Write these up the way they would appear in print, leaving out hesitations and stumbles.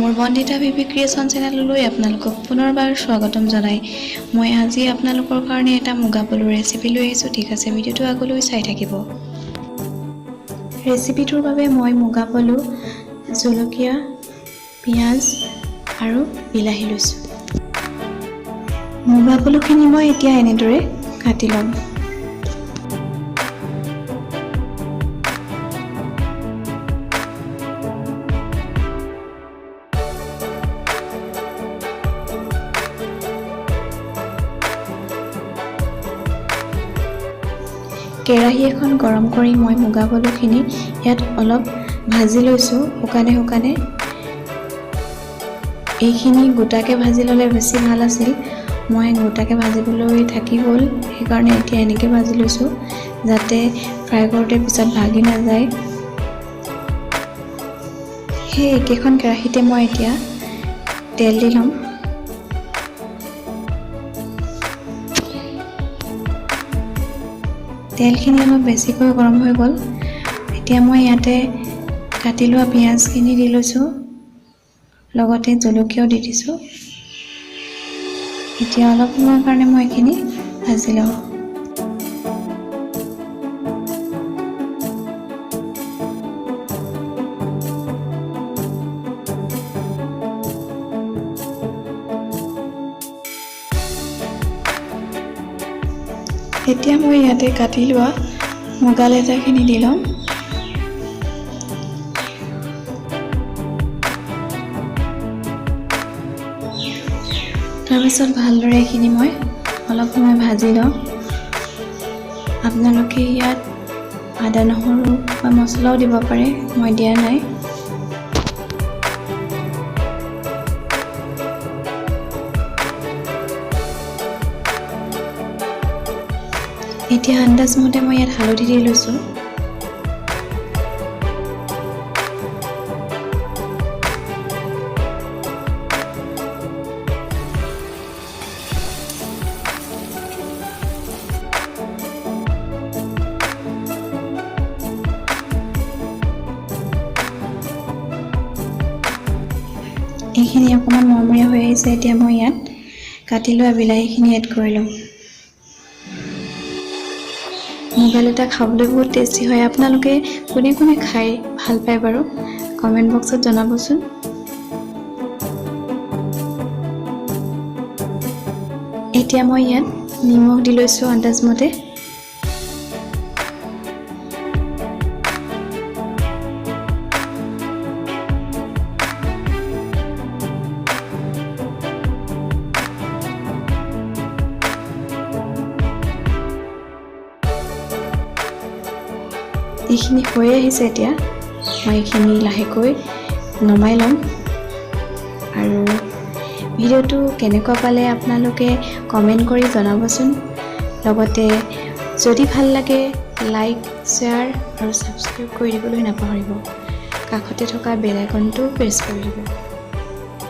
মোৰ বন্দিতা বিবি ক্ৰিয়েশ্যন চেনেললৈ আপোনালোকক পুনৰবাৰ স্বাগতম জনাই মই আজি আপোনালোকৰ কাৰণে এটা মুগা পলুৰ ৰেচিপি লৈ আহিছোঁ। ঠিক আছে, ভিডিঅ'টো আগলৈ চাই থাকিব। ৰেচিপিটোৰ বাবে মই মুগা পলু, জলকীয়া, পিঁয়াজ আৰু বিলাহী লৈছোঁ। মুগা পলুখিনি মই এতিয়া এনেদৰে কাটি ল'ম। কেৰাহী এখন গৰম কৰি মই মুগা পলুখিনি ইয়াত অলপ ভাজি লৈছোঁ শুকানে শুকানে। এইখিনি গোটাকৈ ভাজি ল'লে বেছি ভাল আছিল, মই গোটাকৈ ভাজিবলৈ থাকি গ'ল, সেইকাৰণে এতিয়া এনেকৈ ভাজি লৈছোঁ যাতে ফ্ৰাই কৰোঁতে পিছত ভাগি নাযায়। সেই একেখন কেৰাহীতে মই এতিয়া তেল দি ল'ম। তেলখিনি অলপ বেছিকৈ গৰম হৈ গ'ল। এতিয়া মই ইয়াতে কাটি লোৱা পিঁয়াজখিনি দি লৈছোঁ, লগতে জলকীয়াও দি দিছোঁ। এতিয়া অলপ সময়ৰ কাৰণে মই এইখিনি ভাজি লওঁ। এতিয়া মই ইয়াতে কাটি লোৱা মুগা লেটাখিনি দি ল'ম। তাৰপিছত ভালদৰে এইখিনি মই অলপ সময় ভাজি লওঁ। আপোনালোকে ইয়াত আদা নহৰু বা মছলাও দিব পাৰে, মই দিয়া নাই। এতিয়া আন্দাজমতে মই ইয়াত হালধি দি লৈছোঁ। এইখিনি অকণমান মৰমৰীয়া হৈ আহিছে। এতিয়া মই ইয়াত কাটি লোৱা বিলাহীখিনি এড কৰি ল'ম। মুগা লেটা খাবলৈ বহুত টেষ্টি হয়। আপোনালোকে কোনে কোনে খাই ভাল পায় বাৰু কমেণ্ট বক্সত জনাবচোন। এতিয়া মই ইয়াত নিমখ দি লৈছোঁ আন্দাজমতে। এইখিনি হৈ আহিছে। এতিয়া মই এইখিনি লাহেকৈ নমাই ল'ম। আৰু ভিডিঅ'টো কেনেকুৱা পালে আপোনালোকে কমেণ্ট কৰি জনাবচোন। লগতে যদি ভাল লাগে লাইক, শ্বেয়াৰ আৰু ছাবস্ক্ৰাইব কৰি দিবলৈ নাপাহৰিব। কাষতে থকা বেল আইকনটো প্ৰেছ কৰি দিব।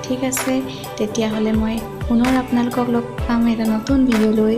ঠিক আছে, তেতিয়াহ'লে মই পুনৰ আপোনালোকক লগ পাম এটা নতুন ভিডিঅ' লৈ।